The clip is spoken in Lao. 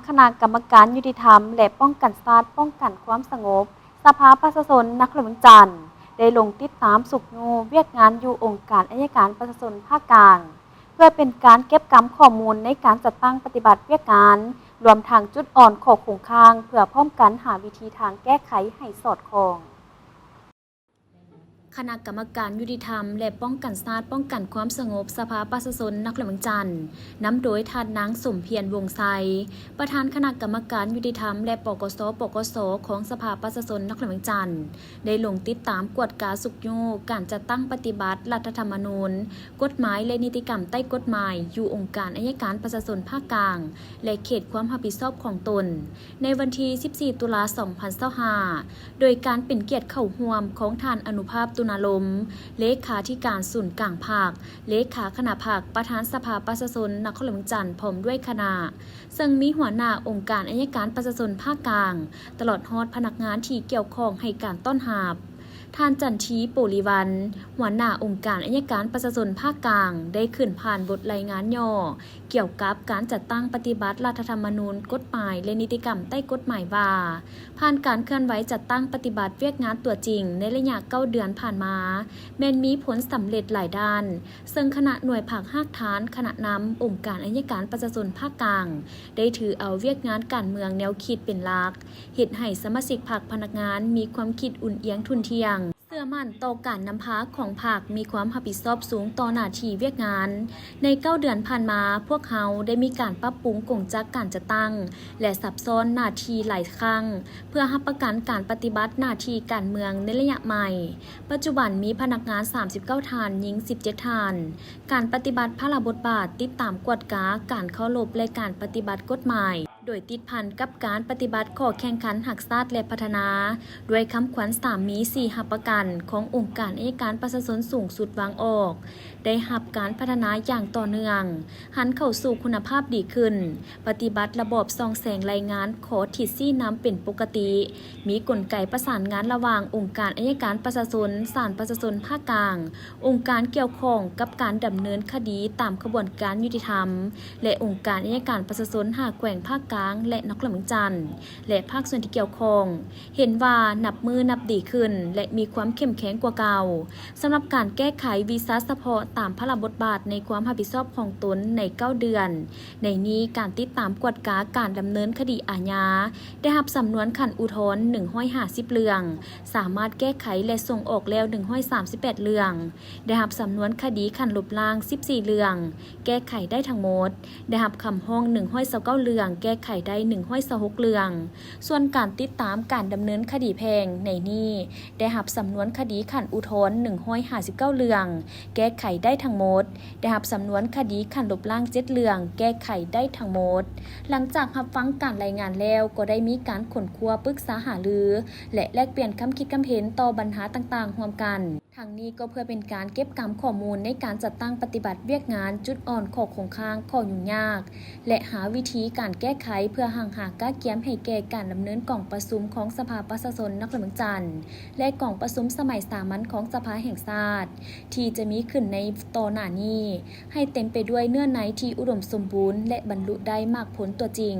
ຄະນະກຳມະການຍຸຕິທຳ ແລະ ປ້ອງກັນຊາດ ປ້ອງກັນຄວາມສະຫງົບ ສະພາປະຊາຊົນນະຄອນຫຼວງວຽງຈັນ ໄດ້ລົງຕິດຕາມຊຸກຍູ້ວຽກງານຢູ່ອົງການໄອຍະການປະຊາຊົນພາກກາງ ເພື່ອເປັນການເກັບກຳຂໍ້ມູນໃນການຈັດຕັ້ງປະຕິບັດວຽກງານ, ລວມທັງຈຸດອ່ອນ, ຂໍ້ຄົງຄ້າງ ເພື່ອພ້ອມກັນຫາວິທີທາງແກ້ໄຂໃຫ້ສອດຄ່ອງ. ຄະນະກຳມະການຍຸຕິທຳ ແລະ ປ້ອງກັນຊາດ ປ້ອງກັນຄວາມສະຫງົບ ສະພາປະຊາຊົນນະຄອນຫຼວງວຽງຈັນ ນຳໂດຍທ່ານນາງ ສົມພຽນ ວົງໄຊ ປະທານຄະນະກຳມະການຍຸຕິທຳ ແລະ ປກສ ປກສ ຂອງສະພາປະຊາຊົນນະຄອນຫຼວງວຽງຈັນ ໄດ້ລົງຕິດຕາມກວດກາຊຸກຍູ້ການຈັດຕັ້ງປະຕິບັດລັດຖະທຳມະນູນ, ກົດໝາຍ ແລະ ນິຕິກຳໃຕ້ກົດໝາຍ ຢູ່ອົງການໄອຍະການປະຊາຊົນພາກກາງ ແລະ ເຂດຄວາມຮັບຜິດຊອບຂອງຕົນ ໃນວັນທີສິບສີ່ ຕຸລາ ສອງພັນຊາວຫ້າ ໂດຍການເປັນກຽດເຂົ້າຮ່ວມຂອງທ່ານ ອະນຸພາບ ຕຸນາລົມ ເລຂາທິການສູນກາງພັກ, ເລຂາຄະນະພັກ, ປະທານສະພາປະຊາຊົນນະຄອນຫຼວງວຽງຈັນ ພ້ອມດ້ວຍຄະນະ, ເຊິ່ງມີຫົວໜ້າອົງການໄອຍະການປະຊາຊົນພາກກາງ ຕະຫຼອດຮອດພະນັກງານທີ່ກ່ຽວຂ້ອງໃຫ້ການຕ້ອນຮັບ. ທ່ານ ຈັນທີ ໂປລິວັນ ຫົວໜ້າອົງການໄອຍະການປະຊາຊົນພາກກາງ ໄດ້ຂຶ້ນຜ່ານບົດລາຍງານຫຍໍ້ ກ່ຽວກັບການຈັດຕັ້ງປະຕິບັດລັດຖະທຳມະນູນ, ກົດໝາຍ ແລະ ນິຕິກຳໃຕ້ກົດໝາຍວ່າ, ຜ່ານການເຄື່ອນໄຫວຈັດຕັ້ງປະຕິບັດວຽກງານຕົວຈິງໃນໄລຍະເກົ້າເດືອນຜ່ານມາ ແມ່ນມີຜົນສຳເລັດຫຼາຍດ້ານ, ເຊິ່ງຄະນະໜ່ວຍພັກຮາກຖານ, ຄະນະນຳ, ອົງການໄອຍະການປະຊາຊົນພາກກາງ ໄດ້ຖືເອົາວຽກງານການເມືອງແນວຄິດເປັນຫຼັກ, ເຮັດໃຫ້ສະມາຊິກພັກ, ພະນັກງານມີຄວາມຄິດອຸ່ນອຽງທຸ່ນທ່ຽງ, ເຊື່ອໝັ້ນຕໍ່ການນຳພາຂອງພັກ, ມີຄວາມຮັບຜິດຊອບສູງຕໍ່ໜ້າທີ່ວຽກງານ. ໃນເກົ້າເດືອນຜ່ານມາ, ພວກເຮົາໄດ້ມີການປັບປຸງກົງຈັກການຈັດຕັ້ງ ແລະ ຊັບຊ້ອນໜ້າທີ່ຫຼາຍຄັ້ງ ເພື່ອຮັບປະກັນການປະຕິບັດໜ້າທີ່ການເມືອງໃນໄລຍະໃໝ່. ປັດຈຸບັນມີພະນັກງານສາມສິບເກົ້າທ່ານ, ຍິງສິບເຈັດທ່ານ. ການປະຕິບັດພາລະບົດບາດ, ຕິດຕາມກວດກາການເຄົາລົບ ແລະ ການປະຕິບັດກົດໝາຍ ໂດຍຕິດພັນກັບການປະຕິບັດຂໍ້ແຂ່ງຂັນຮັກຊາດ ແລະ ພັດທະນາ ດ້ວຍຄຳຂວັນສາມມີສີ່ຮັບປະກັນຂອງອົງການໄອຍະການປະຊາຊົນສູງສຸດວາງອອກ ໄດ້ຮັບການພັດທະນາຢ່າງຕໍ່ເນື່ອງ, ຫັນເຂົ້າສູ່ຄຸນນະພາບດີຂຶ້ນ, ປະຕິບັດລະບອບສ່ອງແສງລາຍງານຂໍ້ທິດຊີ້ນຳເປັນປົກກະຕິ, ມີກົນໄກປະສານງານລະຫວ່າງອົງການໄອຍະການປະຊາຊົນ, ສານປະຊາຊົນພາກກາງ, ອົງການກ່ຽວຂ້ອງກັບການດຳເນີນຄະດີຕາມຂະບວນການຍຸຕິທຳ ແລະ ອົງການໄອຍະການປະຊາຊົນຫ້າແຂວງພາກກາງ ແລະ ນະຄອນຫຼວງວຽງຈັນ ແລະ ພາກສ່ວນທີ່ກ່ຽວຂ້ອງ ເຫັນວ່ານັບມື້ນັບດີຂຶ້ນ ແລະ ມີຄວາມເຂັ້ມແຂງກວ່າເກົ່າ. ສຳລັບການແກ້ໄຂວິຊາສະເພາະຕາມພາລະບົດບາດໃນຄວາມຮັບຜິດຊອບຂອງຕົນໃນເກົ້າເດືອນ, ໃນນີ້ການຕິດຕາມກວດກາການດຳເນີນຄະດີອາຍາ ໄດ້ຮັບສຳນວນຂັ້ນອຸທອນໜຶ່ງຮ້ອຍຫ້າສິບເລື່ອງ, ສາມາດແກ້ໄຂ ແລະ ສົ່ງອອກແລ້ວໜຶ່ງຮ້ອຍສາມສິບແປດເລື່ອງ, ໄດ້ຮັບສຳນວນຄະດີຂັ້ນລົບລ້າງສິບສີ່ເລື່ອງ, ແກ້ໄຂໄດ້ທັງໝົດ, ໄດ້ຮັບຄຳຮ້ອງໜຶ່ງຮ້ອຍຊາວເກົ້າເລື່ອງ, ແກ້ໄຂໄດ້ໜຶ່ງຮ້ອຍຊາວຫົກເລື່ອງ. ສ່ວນການຕິດຕາມການດຳເນີນຄະດີແພ່ງໃນນີ້ ໄດ້ຮັບສຳນວນຄະດີຂັ້ນອຸທອນໜຶ່ງຮ້ອຍຫ້າສິບເກົ້າເລື່ອງ, ແກ້ໄຂໄດ້ທັງໝົດ, ໄດ້ຮັບສຳນວນຄະດີຂັ້ນລົບລ້າງເຈັດເລື່ອງ, ແກ້ໄຂໄດ້ທັງໝົດ. ຫຼັງຈາກຮັບຟັງການລາຍງານແລ້ວ, ກໍໄດ້ມີການຄົ້ນຄວ້າ, ປຶກສາຫາລື ແລະ ແລກປ່ຽນຄຳຄິດຄຳເຫັນຕໍ່ບັນຫາຕ່າງໆຮ່ວມກັນ. ທັງນີ້ກໍເພື່ອເປັນການເກັບກຳຂໍ້ມູນໃນການຈັດຕັ້ງປະຕິບັດວຽກງານ, ຈຸດອ່ອນ, ຂໍ້ຄົງຄ້າງ, ຂໍ້ຫຍຸ້ງຍາກ ແລະ ຫາວິທີການແກ້ໄຂເພື່ອຮັ່ງຫາກະກຽມໃຫ້ແກ່ການດຳເນີນກອງປະຊຸມຂອງສະພາປະຊາຊົນນະຄອນຫຼວງວຽງຈັນ ແລະ ກອງປະຊຸມສະໄໝສາມັນຂອງສະພາແຫ່ງຊາດ ທີ່ຈະມີຂຶ້ນໃນຕໍ່ໜ້ານີ້ ໃຫ້ເຕັມໄປດ້ວຍເນື້ອໃນທີ່ອຸດົມສົມບູນ ແລະ ບັນລຸໄດ້ໝາກຜົນຕົວຈິງ.